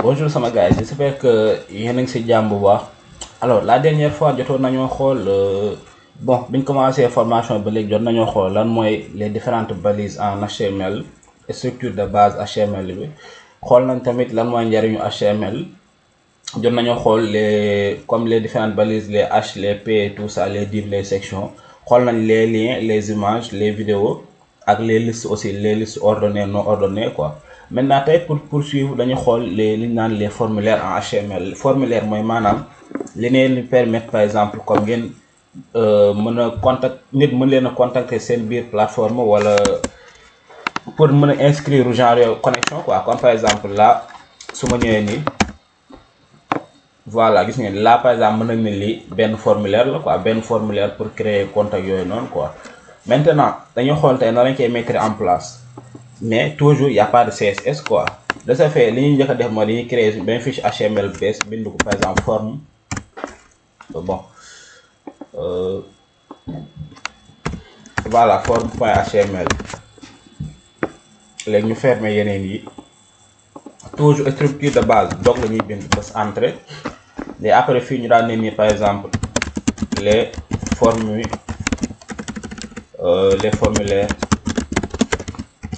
Bonjour sama gars, j'espère que yéen a ngi ci jàmm bu baax. Alors la dernière fois jotoon nañoo xool bon biñ commencé formation ba léegi jot nañoo xool lan mooy les différentes balises en HTML structure de base HTML bi xool nañ tamit lan mooy njariñu HTML jot nañoo xool comme les différentes balises les H les P tout ça les divs les sections xool nañ les liens les images les vidéos ak les listes aussi les listes ordonnées non ordonnées quoi. Maintenant tey pour poursuivre dañu xool li ñu naan les formulaires en HTML formulaire mooy maanaam li leen permettre par exemple comme ngeen mën a contact nit mën leen a contacter seen biir plateforme wala pour mën a inscrire genre connexion quoi, comme par exemple là su ma ñëwee nii voilà gis ngeen là par exemple mën nañ ne lii benn formulaire la quoi, benn formulaire pour créer contact yooyu noonu quoi. Maintenant dañu xool tey na lañ koy mettre en place. Mais toujours il y a pas de CSS quoi. De ce fait li ñuy njëkk a def mooy dañuy créer benn fiche HTML bees bind ko par exemple forme bon voilà forme.html léegi ñu fermer yeneen yi toujours structure de base donc la ñuy bind bës entrée léegi après fii ñu daan ne nii par exemple les formulaires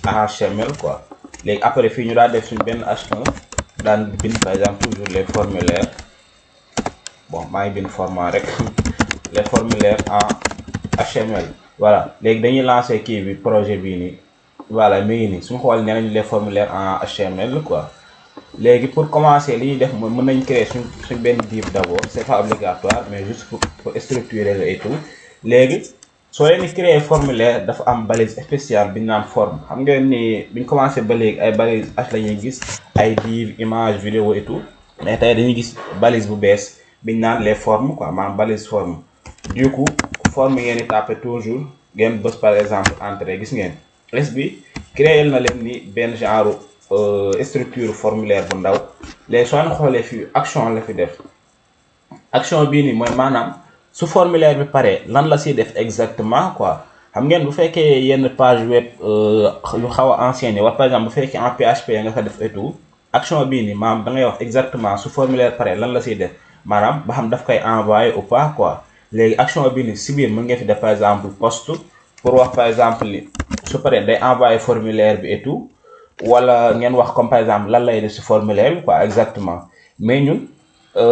HTML quoi. léegi après fii ñu daan def suñ benn H1 daan bind par exemple toujours les formulaires bon maa ngi bind format rek les formulaires en HTML voilà. léegi dañuy lancer kii bi projet bii nii voilà mi ngi nii suñu xool nee nañu les formulaires en HTML quoi. léegi pour commencer li ñuy def mooy mën nañ créer suñ benn div d'abord, c'est pas obligatoire mais juste pour structurer le et tout. léegi soo leen di créer formulaire dafa am balise spéciale bi ñu naan forme xam ngeen ni biñ commencé ba léegi ay balise H la ñuy gis ay div image vidéo et tout, mais tey dañuy gis balise bu bees bi ñu naan les formes quoi, maanaam balise forme. du coup forme ngeen di taper toujours ngeen bës par exemple entrée gis ngeen s bi créer na leen ni benn genre structure formulaire bu ndaw. léegi soo leen xoolee fii action la fi def, action bii nii mooy maanaam su formulaire bi pare lan la siy def exactement quoi. xam ngeen bu fekkee yenn page web yu xaw a ancienne wala par exemple bu fekkee en PHP nga ko def et tout, action bii nii maanaam da ngay wax exactement su formulaire pare lan la siy def maanaam ba xam daf koy envoyer ou pas quoi. léegi action bii nii si biir mën ngeen fi def par exemple post pour wax par exemple ni su paree day envoyer formulaire bi et tout, wala ngeen wax comme par exemple lan lay def si formulaire bi quoi exactement. mais ñun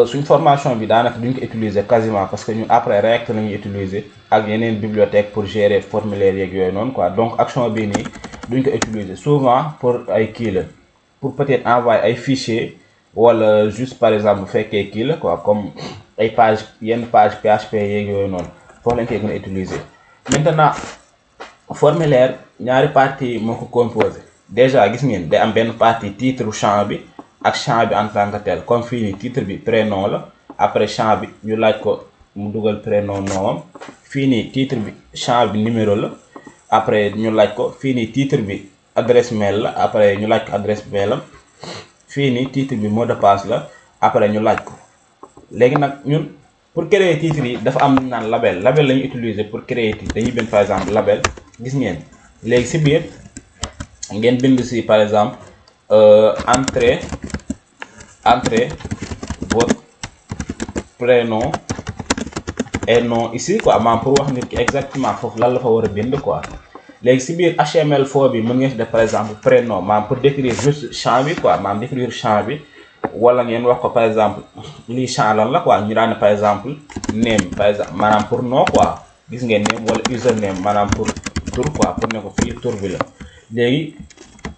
suñ formation bi daanaka duñ ko utiliser quasiment parce que ñun après React la ñuy utiliser ak yeneen bibliothèque pour gérer formulaire yeeg yooyu noonu quoi. donc action bii nii duñ ko utiliser souvent pour ay kii la pour peut-être envoyer ay fichiers wala juste par exemple bu fekkee kii la quoi comme ay page yenn page PHP yeeg yooyu noonu foofu lañ koy gën a utiliser. maintenant formulaire ñaari partie moo ko composé. déjà gis ngeen day am benn partie titre champ bi ak champ bi en tant que tel, comme fii nii titre bi prénom la après champ bi ñu laaj ko mu dugal prénom noom. fii nii titre bi champ bi numéro la après ñu laaj ko. fii nii titre bi adresse mail la après ñu laaj ko adresse mail am. fii nii titre bi mot de passe la après ñu laaj ko. léegi nag ñun pour créer titre yi dafa am lu ñu naan label la ñuy utiliser pour créer titre. dañuy bind par exemple label gis ngeen léegi si biir ngeen bind si par exemple entrée votre prénom et nom ici quoi, maanaam pour wax nit ki exactement foofu lan la fa war a bind quoi. léegi si biir HTML4 bi mën ngeen si def par exemple prénom maanaam pour décrire juste champ bi quoi, maanaam décrire champ bi, wala ngeen wax ko par exemple lii champ lan la quoi. ñu daan par exemple name par exemple maanaam pour nom quoi, gis ngeen name wala username maanaam pour tur quoi, pour ne ko fii tur bi la. léegi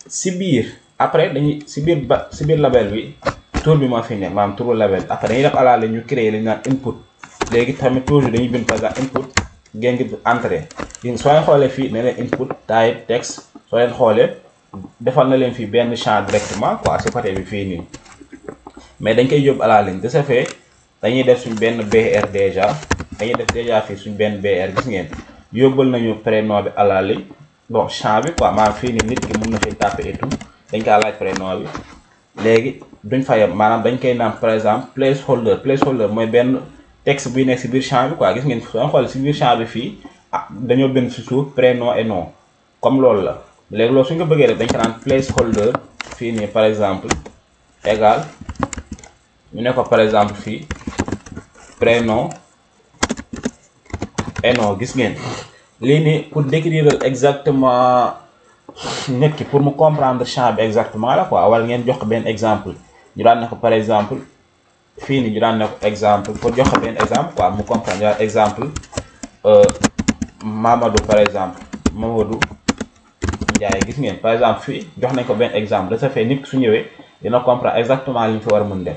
si biir après dañuy si biir label bi tur bi moo fi ne maanaam turu label. après dañuy def alaale ñu créer li ñu naan input. léegi tamit toujours dañuy bind par exemple input ngeen ngi entrée. soo leen xoolee fii ne leen input type text, soo leen xoolee defal na leen fii benn champ directement quoi si côté bi fii nii, mais dañ koy yóbbu à la ligne. de ce fait dañuy def suñ benn BR déjà, dañuy def déjà fii suñ benn BR gis ngeen yóbbal nañu prénom bi à la ligne. bon champ bi quoi maanaam fii nii nit ki mën na fi taper et tout, dañ kaa laaj prénom bi. léegi duñ fa yem maanaam dañ koy naan par exemple placeholder mooy benn texte buy nekk si biir champ bi quoi. gis ngeen soo xool si biir champ bi fii dañoo bind si suuf prénom et nom comme loolu la. léegi loolu suñ ko bëggee rek dañ ko naan placeholder fii nii par exemple égal ñu ne ko par exemple fii prénom et nom. Gis ngeen lii nii pour décrire exactement nit ki pour mu comprendre champ bi exactement la quoi, wala ngeen jox ko benn exemple ñu daan ne ko par exemple fii nii ñu daan ne ko exemple pour jox ko benn exemple quoi mu comprendre ñu daan exemple Mamadou par exemple Mamadou Ndiaye. Gis ngeen par exemple fii jox nañ ko benn exemple de ce fait nit ki su ñëwee dina comprendre exactement li ñu fi war a mën def.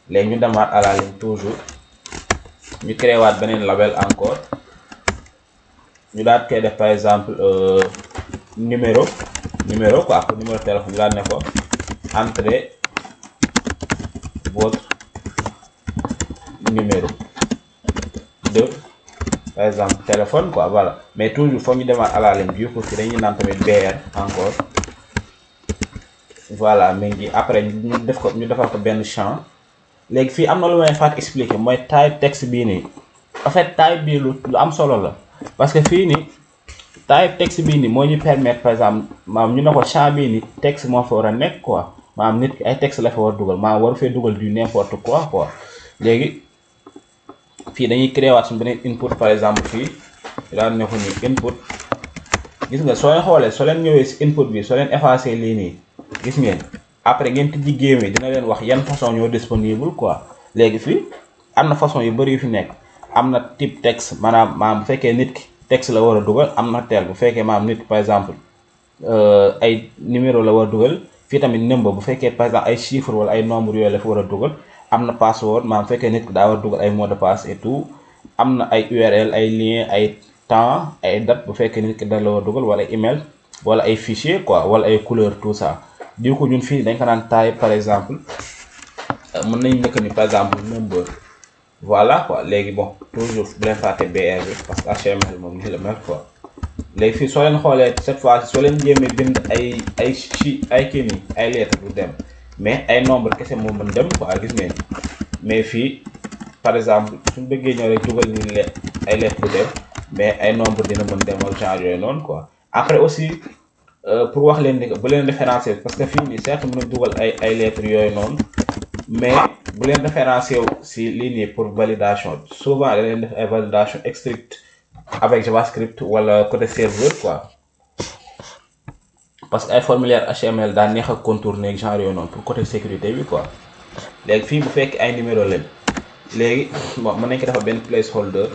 léegi ñu demaat à la ligne toujours ñu créé waat beneen label encore ñu daal koy def par exemple numéro quoi pour numéro téléphone ñu daal ne ko entrez votre numéro de par exemple téléphone quoi, voilà. mais toujours faut ñu demaat à la ligne du coup dañuy naan tamit BR encore, voilà. mais ngi après ñu def ko ñu defal ko benn champ. léegi fii am na lu may faat expliquer mooy type texte bii nii en fait type bii lu am solo la parce que fii nii type texte bii nii moo ñu permettre par exemple maanaam ñu ne ko champ bii nii texte moo fa war a nekk quoi, maanaam nit ki ay texte la fa war a dugal, maanaam waru fee dugal du n'importe quoi. léegi fii dañuy créer waat suñu beneen input par exemple fii daan ne ko ni input. gis nga soo leen xoolee soo leen ñëwee si input bi soo leen effacé lii nii gis ngeen après ngeen tijji géem yi dina leen wax yan façon ñoo disponible quoi. léegi fii am na façon yu bëri yu fi nekk, am na type texte maanaam bu fekkee nit ki texte la war a dugal am na tel bu fekkee maanaam nit ki par exemple ay numéro la war a dugal. fii tamit number bu fekkee par exemple ay chiffres wala ay nombre yooyu la fa war a dugal. am na password maanaam bu fekkee nit ki daa war a dugal ay mot de passe et tout. am na ay URL ay lien ay temps ay date bu fekkee nit ki da la war a dugal, wala email wala ay fichier quoi, wala ay couleur tout ça. du coup ñun fii dañ ko naan type par exemple mën nañ njëkk ni par exemple number, voilà quoi. léegi bon toujours bu leen fàtte BR bi parce que HTML moom nii la mel quoi. léegi fii soo leen xoolee cette fois soo leen jéemee bind ay kii nii ay lettres du dem, mais ay nombre kese moo mën dem quoi. gis ngeen mais fii par exemple suñ bëggee ñëw rek dugal ni ay lettres du dem, mais ay nombre dina mën dem ak genre yooyu noonu quoi. après aussi pour wax leen ni bu leen référencé parce que fii nii certes mën na dugal ay lettres yooyu noonu, mais bu leen référencé si lii nii pour validation souvent da leen def ay validation strict avec JavaScript wala côté serveur quoi, parce que ay formulaire HTML daa neex a contourner ak genre yooyu noonu pour côté sécurité bi quoi. léegi fii bu fekk ay numéro leen léegi bon mën nañ ko defal benn placeholder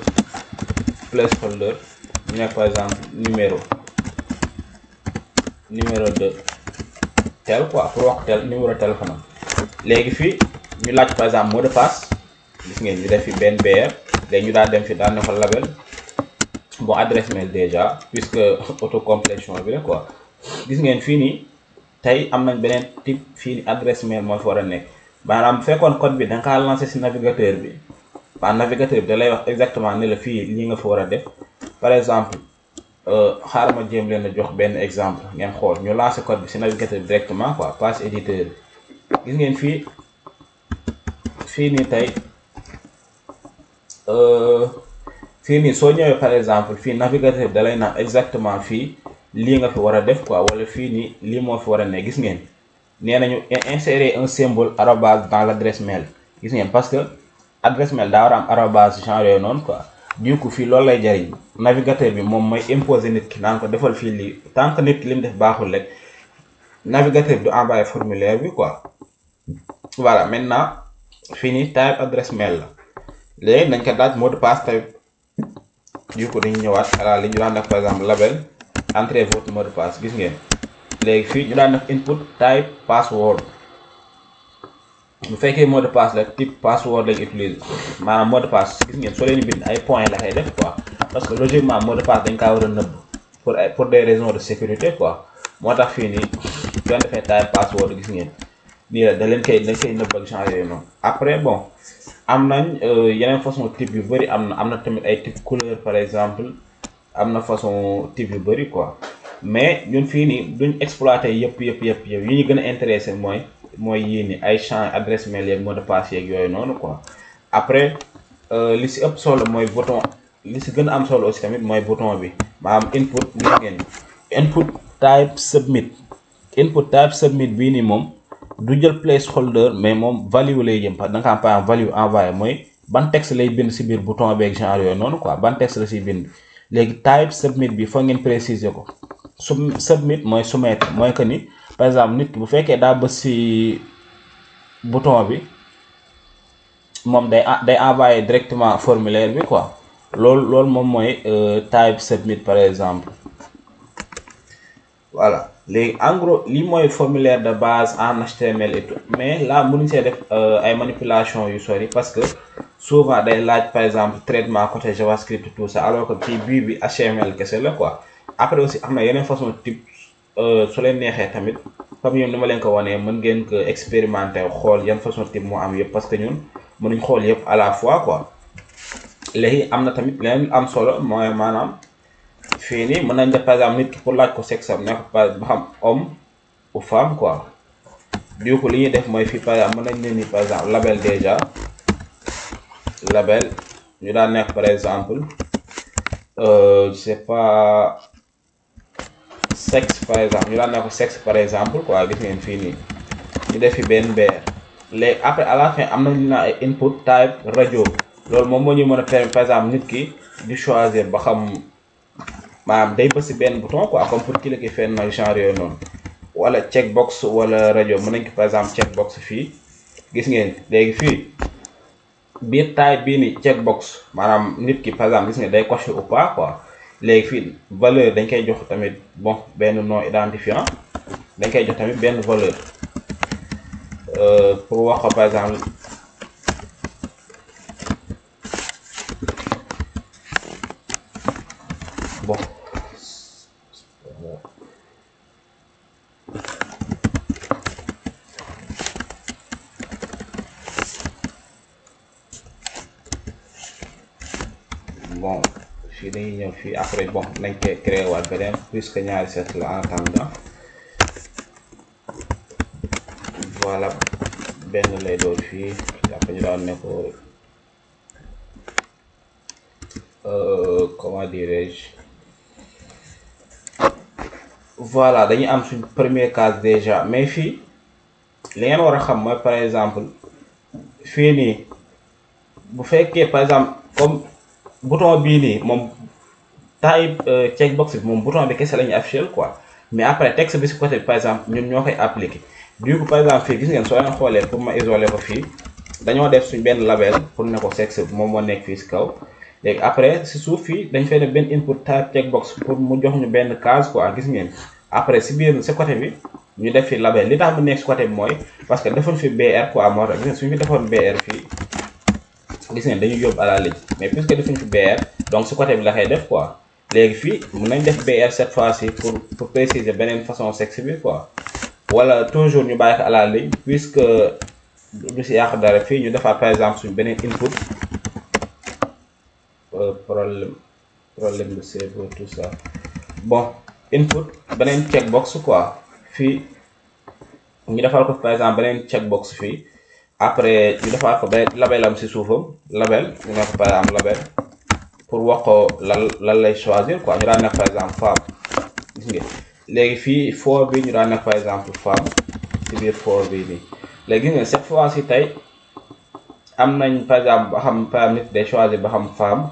ñu nekk par exemple numéro de tel quoi, pour wax tel numéro téléphone am. léegi fii ñu laaj par exemple mot de passe. gis ngeen ñu def fi benn BR. léegi ñu daal dem fi daal ne ko label bon adresse mail déjà puisque autocomplétion bi la quoi. gis ngeen fii nii tey am nañ beneen type fii nii adresse mail moo fi war a nekk, maanaam bu fekkoon code bi da nga kaa lancé si navigateur bi, navigateur bi da lay wax exactement ne la fii lii nga fa war a def. par exemple xaaral ma jéem leen a jox benn exemple ngeen xool. ñu lancé code bi si navigateur bi directement quoi, page éditeur bi. gis ngeen fii nii tey fii nii soo ñëwee par exemple fii navigateur bi da lay naan exactement fii lii nga fi war a def quoi, wala fii nii lii moo fi war a ne. gis ngeen nee nañu insérer un symbole arobase dans l'adresse mail. gis ngeen parce que adresse mail daa war a am arobase genre yooyu noonu quoi. du coup fii loolu lay jariñ navigateur bi moom mooy imposer nit ki naan ko defal fii lii, tant que nit ki li mu def baaxul rek navigateur bi du envoyer formulaire bi quoi. voilà maintenant fii nii type adresse mail la. léegi nañ ko daaj mot de passe type. du coup dañuy ñëwaat à li ñu daan def par exemple label entrez votre mot de passe. gis ngeen léegi fii ñu daan def input type password. bu fekkee mot de passe la type password lañ utiliser, maanaam mot de passe gis ngeen soo leen bind ay point la koy def quoi, parce que logiquement mot de passe dañ kaa war a nëbb pour des raisons de sécurité quoi. moo tax fii nii soo defee type password gis ngeen nii la dañ koy nëbb ak genre yooyu noonu. après bon am nañ yeneen façon type yu bëri, am na tamit ay type couleur par exemple, am na façon type yu bëri quoi. mais ñun fii nii duñ exploiter yëpp yi ñu gën a intéressé mooy yii ni ay champ adresse mail yeeg mot de passe yeeg yooyu noonu quoi. après li si ëpp solo mooy bouton, li si gën a am solo aussi tamit mooy bouton bi, maanaam input. gis ngeen input type submit bii nii moom du jël placeholder mais moom value lay jëm parce que da nga am par value envoyé mooy ban texte lay bind si biir bouton beeg genre yooyu noonu quoi ban texte la siy bind. léegi type submit bi foog ngeen préciser ko submit mooy soumettre mooy que ni par exemple nit ki bu fekkee daa bës si bouton bi moom day envoyer directement formulaire bi quoi loolu moom mooy type submit par exemple. voilà léegi en gros lii mooy formulaire de base en HTML et tout mais là mënuñ see def ay manipulation yu sori parce que souvent day laaj par exemple traitement côté JavaScript tout ça alors que ci bii bi HTML kese la quoi. après aussi am na yeneen façon type su leen neexee tamit comme ñoom ni ma leen ko wanee mën ngeen ko expérimenter xool yan façon type moo am yëpp parce que ñun mënuñ xool yëpp à la fois quoi. léegi am na tamit leneen am solo mooy maanaam fii nii mën nañ def par exemple nit ki pour laaj ko sexe am ne ko ba xam homme ou femme quoi. du coup li ñuy def mooy fii par exemple mën nañ ne ni par exemple label déjà label ñu daan nekk par exemple je sais pas sexe par exemple ñu daan nekk sexe par exemple quoi gis ngeen fii nii ñu def fi benn BR. léegi après à la fin am nañ na ay input type radio loolu moom moo ñu mën a permettre par exemple nit ki di choisir ba xam maanaam day bës si benn bouton quoi comme pour cliquer fenn nag genre yooyu noonu wala checkbox wala rajo mën nañ ko par exemple checkbox fii gis ngeen léegi fii biir type bii ni checkbox maanaam nit ki par exemple gis ngeen day coché ou pas quoi. léegi fii valeur dañ koy jox tamit bon benn nom identifiant dañ koy jox tamit benn valeur pour wax ko par exemple bon fii dañuy ñëw fii après bon nañ koy créer waat beneen puisque ñaari set la en attendant voilà benn lay doon fii après ñu daan ne ko comment dirais-je voilà dañuy am suñ première case déjà mais fii li ngeen war a xam mooy par exemple fii nii bu fekkee par exemple comme bouton bii nii moom type checkbox bi moom bouton bi kese la ñuy afficher quoi mais après texte bi si côté bi par exemple ñun ñoo koy appliquer. du coup par exemple fii gis ngeen soo leen xoolee pour ma isoler ko fii dañoo def suñ benn label pour ne ko sexe moom moo nekk fii si kaw. léegi après si suuf fii dañ fay def benn input type checkbox pour mu jox ñu benn case quoi gis ngeen. après si biir si côté bi ñu def fi label li tax mu nekk si côté bi mooy parce que defoon fi BR quoi moo tax gis ngeen suñu fi defoon BR fii gis ngeen dañuy yóbbu à la ligne mais puisque defuñ fi BR donc si côté bi la koy def quoi. léegi fii mun nañ def BR cette fois-ci pour préciser beneen façon sexe bi quoi. wala toujours ñu bàyyi ko à la ligne puisque du si yàq dara fii ñu defaat par exemple suñu beneen input problème de serveur tout ça bon input beneen checkbox quoi fii ñu defal ko par exemple beneen checkbox fii après ñu defaat ko beneen label am si suufam label ñu ne ko par exemple label pour wax ko lan lay choisir quoi ñu daan nekk par exemple femme gis ngeen. léegi fii for bi ñu daan nekk par exemple femme ci biir for bi nii léegi gis nga cette fois ci tey am nañ par exemple ba xam par exemple nit day choisir ba xam femme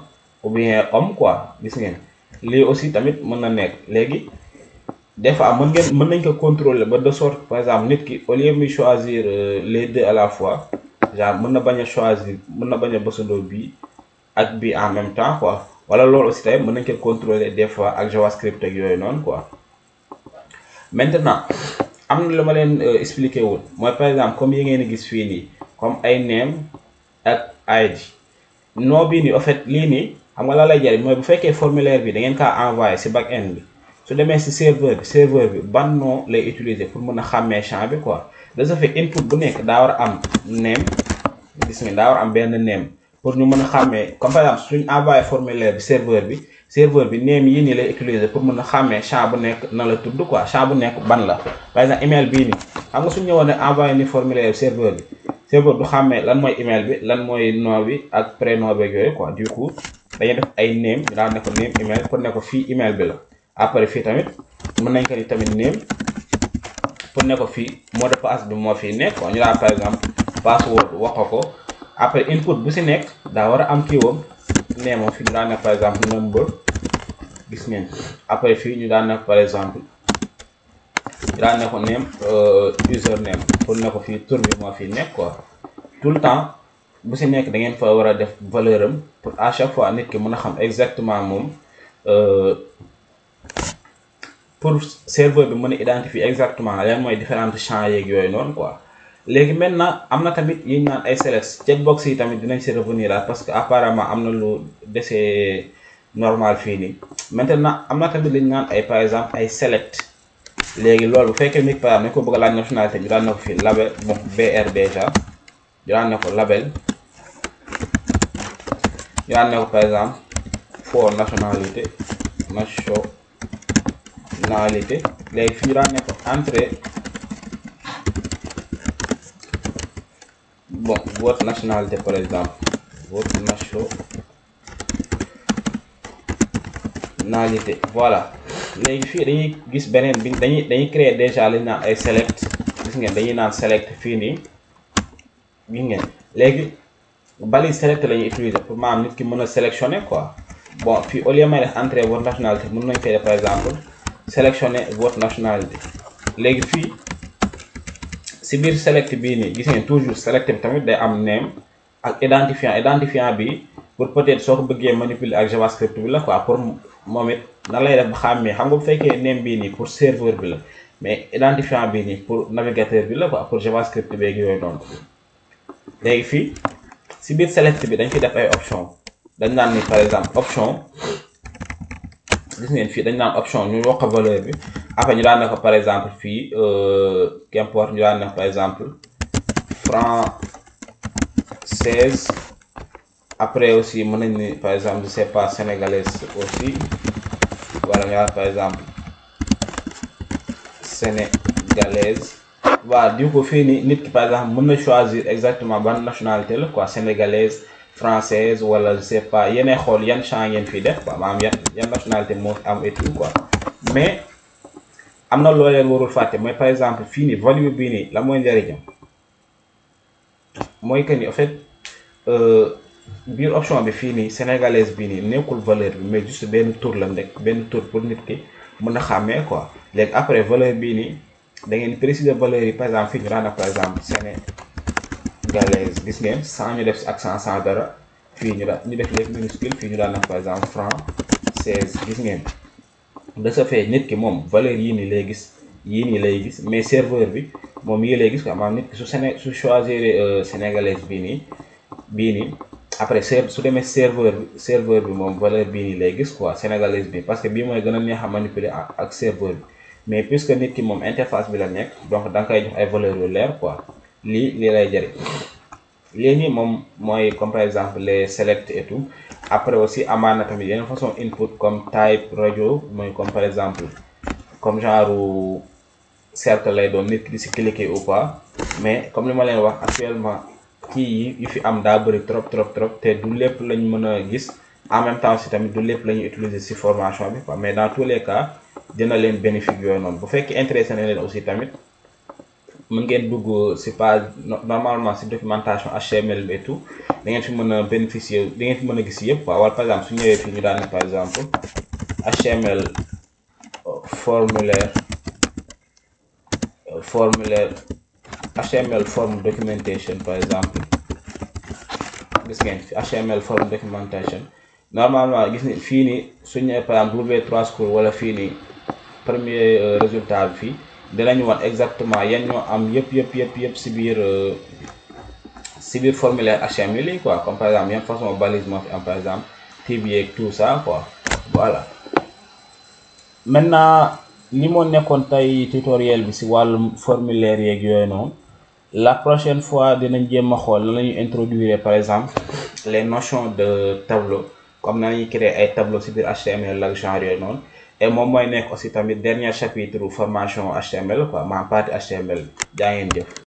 ou bien homme quoi gis ngeen. lii aussi tamit mën na nekk léegi des fois mën nañ ko contrôler ba de sorte par exemple nit ki au lieu muy choisir les deux à la fois genre mën na bañ a choisir mën na bañ a bësandoo bii ak bii en même temps quoi wala loolu aussi tamit mën nañ ko contrôler des fois ak JavaScript ak yooyu noonu quoi. maintenant am na lu ma leen expliqué woon mooy par exemple comme yi ngeen gis fii nii comme ay name ak ID nom bii nii en fait lii nii xam nga la lay jariñ mooy bu fekkee formulaire bi da ngeen kaa envoyé si back end bi su demee si serveur bi ban nom lay utiliser pour mën a xàmmee champ bi quoi de ce fait input bu nekk daa war a am name gis nga daa war a am benn name pour ñu mën a xàmmee comme par exemple suñ envoyé formulaire bi serveur bi name yii nii lay utiliser pour mën a xàmmee champ bu nekk na la tudd quoi champ bu nekk ban la par exemple email bii nii xam nga suñu ñëwoon ne envoyé ni formulaire serveur bi serveur du xàmmee lan mooy email bi lan mooy nom bi ak prénom beeg yooyu quoi du coup dañuy def ay name ñu daan ne ko name email pour ne ko fii email bi la après fii tamit mën nañ ko ni tamit name pour ne ko fii mot de passe bi moo fi nekk ñu daan par exemple password wax ko après input bu si nekk daa war a am kii woom nee moom fii ñu daan nekk par exemple number gis ngeen après fii ñu daan nekk par exemple ñu daan ne ko name username pour ne ko fii tur bi moo fi nekk quoi tout le temps bu si nekk da ngeen fa war a def valeur am pour à chaque fois nit ki mën a xam exactement moom pour serveur bi mën a identifier exactement lan mooy différentes champs yeeg yooyu noonu quoi. léegi maintenant am na tamit yi ñu naan ay select checkbox yi tamit dinañ si revenir parce que apparemment am na lu desee normal fii nii maintenant am na tamit li ñu naan ay par exemple ay select léegi loolu bu fekkee nit par exemple ne ko bëgg a laaj nationalité ñu daan ne ko fii label bon BR déjà ñu daan ne ko label ñu daan ne ko par exemple for nationalité léegi fii ñu daan ne ko entrée bon votre nationalité par exemple votre nationalité voilà léegi fii dañuy gis beneen bi dañuy créer déjà li ñu naan ay select gis ngeen dañuy naan select fii nii gis ngeen léegi balise select la ñuy utiliser pour maanaam nit ki mën a sélectionner quoi bon fii au lieu may def entrer votre nationalité mën nañ fay def par exemple sélectionner votre nationalité léegi fii si biir select bii nii gis ngeen toujours select bi tamit day am name ak identifiant bi pour peut-être soo ko bëggee manipuler ak javascript bi la quoi pour moom it nan lay def ba xàmmee xam nga bu fekkee name bii nii pour serveur bi la mais identifiant bii nii pour navigateur bi la quoi pour javascript beeg yooyu noonu léegi fii si biir select bi dañ fi def ay option dañ naan ni par exemple option gis ngeen fii dañ naan option ñu yokk valeur bi après ñu daan ne ko par exemple fii qu'importe ñu daan ne par exemple française après aussi mën nañ ni par exemple je sais pas sénégalaise aussi wala ñu daan par exemple sénégalaise waaw di ko fii ni nit ki par exemple mën na choisir exactement ban nationalité la quoi sénégalaise française wala je sais pas yeneen xool yan champ ngeen fii def quoi maanaam yan nationalité moo am et tout quoi mais am na loo leen warul fàtte mooy par exemple fii nii value bii nii la mooy njëriñam mooy que ni en fait biir option bi fii nii sénégalaise bii nii nekkul valeur bi mais juste benn tour la nekk benn tour pour nit ki mën a xàmmee quoi léegi après valeur bii nii da ngeen préciser valeur yi par exemple fii ñu daan par exemple sénégalaise gis ngeen sans ñu def si accent sans dara fii ñu def léegi minuscule fii ñu daan par exemple française gis ngeen. de ce fait nit ki moom valeur yii nii lay gis mais serveur bi moom yii lay gis quoi maanaam nit ki su choisir sénégalaise bii nii après su demee serveur bi moom valeur bii nii lay gis quoi sénégalaise bi parce que bii mooy gën a neex a manipuler ak serveur bi mais puisque nit ki moom interface bi la nekk donc da nga koy jox ay valeurs yu leer quoi lii lay jëriñ léegi moom mooy comme par exemple les select et tout après aussi amaan na tamit yeneen façon input comme type radio mooy comme par exemple comme genre cercle lay doon nit ki di si cliquer ou pas mais comme li ma leen wax actuellement kii yi fi am daa bëri trop te du lépp lañ mën a gis en même temps si tamit du lépp la ñuy utiliser si formation bi quoi mais dans tous les cas dina leen bénéfice yooyu noonu bu fekkee intéressé na leen aussi tamit mën ngeen dugg si page normalement si documentation HTML et tout da ngeen fi mën a bénéficier da ngeen fi mën a gis yëpp quoi wala par exemple su ñëwee fii ñu daan ne par exemple HTML HTML form documentation par exemple gis ngeen fi HTML form documentation normalement gis ni fii nii su ñëwee par exemple W3 School wala fii nii premier résultat bi fii dinañu wan exactement yan ñoo am yëpp si biir formulaire HTML yi quoi comme par exemple yan façon balise moo fi am par exemple type yeeg tout ça quoi voilà. maintenant li moo nekkoon tey tutoriel bi si wàllum formulaire yeeg yooyu noonu la prochaine fois dinañ jéem a xool lan la ñuy introduire par exemple les notions de tableau comme na ñuy créer ay tableau si biir HTML ak genre yooyu noonu. et moom mooy nekk aussi tamit dernier chapitre formation HTML quoi ma partie HTML jaa ngeen jëf.